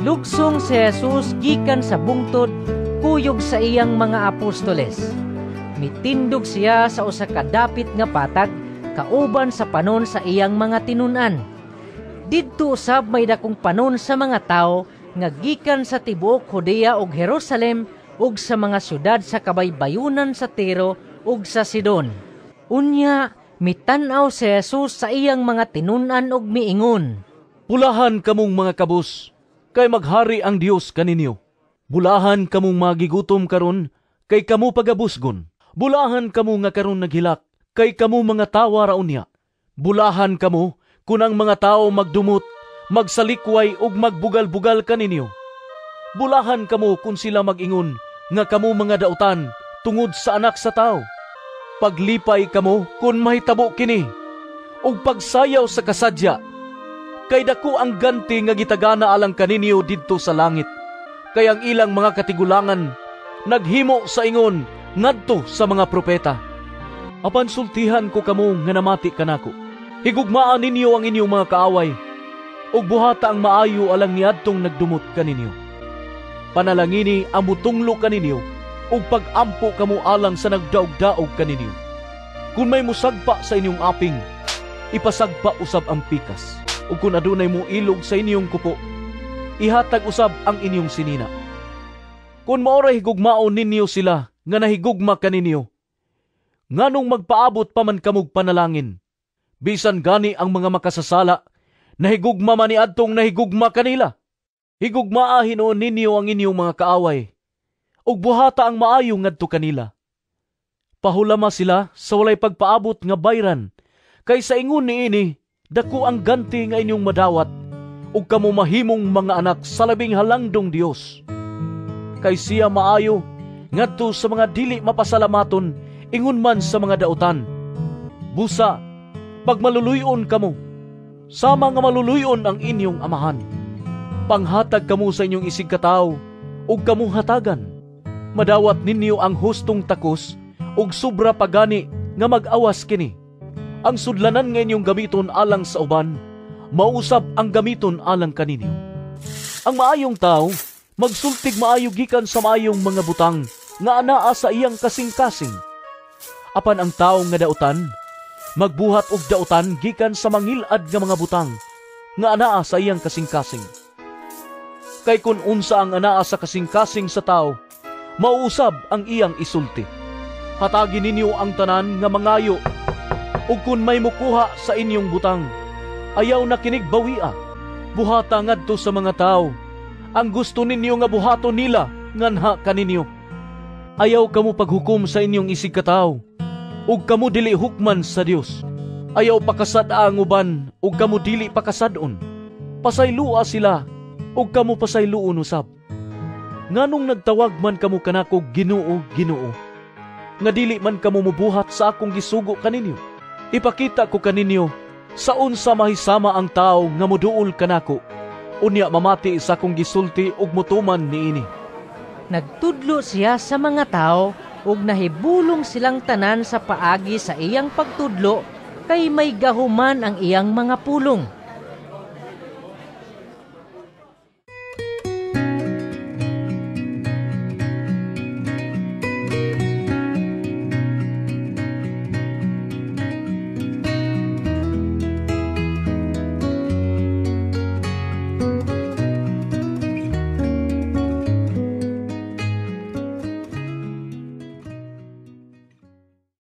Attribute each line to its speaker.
Speaker 1: Naglugsong si Jesus gikan sa bungtod kuyog sa iyang mga apostoles. Mitindog siya sa usa ka dapit nga patag kauban sa panon sa iyang mga tinun-an. Didto usab may dakong panon sa mga tawo nga gikan sa tibuok Judea ug Jerusalem ug sa mga syudad sa kabaybayunan sa Tiro ug sa Sidon. Unya mitan-aw si Jesus sa iyang mga tinun-an ug miingon,
Speaker 2: "Bulahan kamong mga kabus, kay maghari ang Dios kaninyo. Bulahan kamong mga gigutom karon, kay kamo pagabusgon. Bulahan kamo nga karon naghilak, kay kamo mga tawa ra unya. Bulahan kamo kun ang mga tawo magdumot, magsalikway ug magbugal-bugal kaninyo. Bulahan kamo kun sila mag-ingon nga kamo mga dautan tungod sa Anak sa Tawo. Paglipay kamo kun mahitabo kini, ug pagsayaw sa kasadya, kay dako ang ganti nga gitagana alang kaninyo didto sa langit. Kay ang ilang mga katigulangan naghimo sa ingon ngadto sa mga propeta. Apan sultihan ko kamo nga namati kanako. Higugmaa ninyo ang inyong mga kaaway, ug buhata ang maayo alang niadtong nagdumot kaninyo. Panalangini ang mutunglo kaninyo, ug pag-ampo kamo alang sa nagdaog-daog kaninyo. Kung may musagpa sa inyong aping, ipasagpa usab ang pikas. Ug kung adunay mo ilog sa inyong kupo, ihatag usab ang inyong sinina. Kung maoray higugmaon ninyo sila nga nahigugma kaninyo, nganong magpaabot pa man kamog panalangin? Bisan gani ang mga makasasala, nahigugma man ni adtong nahigugma kanila. Higugmaa hinuon ninyo ang inyong mga kaaway, ug buhata ang maayo ngadto kanila. Pahulama sila sa walay pagpaabot nga bayran, kay sa ingon niini dako ang ganti nga inyong madawat, ug kamo mahimong mga anak sa Labing Halangdong Dios. Kay siya maayo ngadto sa mga dili mapasalamaton, ingon man sa mga dautan. Busa, pagmaluluy-on kamo, sama nga maluluy-on ang inyong Amahan. Panghatag kamo sa inyong isigkatawo, ug kamo hatagan. Madawat ninyo ang hustong takos, ug sobra pagani nga mag-awas kini. Ang sudlanan nga inyong gamiton alang sa uban, mausab ang gamiton alang kaninyo. Ang maayong tao, magsultig maayo gikan sa maayong mga butang nga anaa sa iyang kasing-kasing. Apan ang tawo nga dautan, magbuhat og dautan gikan sa mangilad nga mga butang nga anaa sa iyang kasing-kasing. Kay kun unsa ang anaa sa kasing-kasing sa tawo, mauusab ang iyang isulti. Hatagi ninyo ang tanan nga mangayo, ug kun may mukuha sa inyong butang, ayaw na kinig bawia. Buhata ngadto sa mga tawo ang gusto ninyo nga buhaton nila nganha kaninyo. Ayaw kamo paghukom sa inyong isigkatawo, ug kamo dili hukman sa Dios. Ayaw pakasad-a ang uban, ug kamo dili pakasad-on. Pasaylua sila, ug kamo pasayloon usab. Nganong nagtawag man kamo kanako Ginoo, Ginoo, nga dili man kamo mubuhat sa akong gisugo kaninyo? Ipakita ko kaninyo sa unsa mahisama ang tawo nga moduol kanako, unya mamati sa akong gisulti ug motuman niini."
Speaker 1: Nagtudlo siya sa mga tao ug nahibulong silang tanan sa paagi sa iyang pagtudlo kay may gahuman ang iyang mga pulong.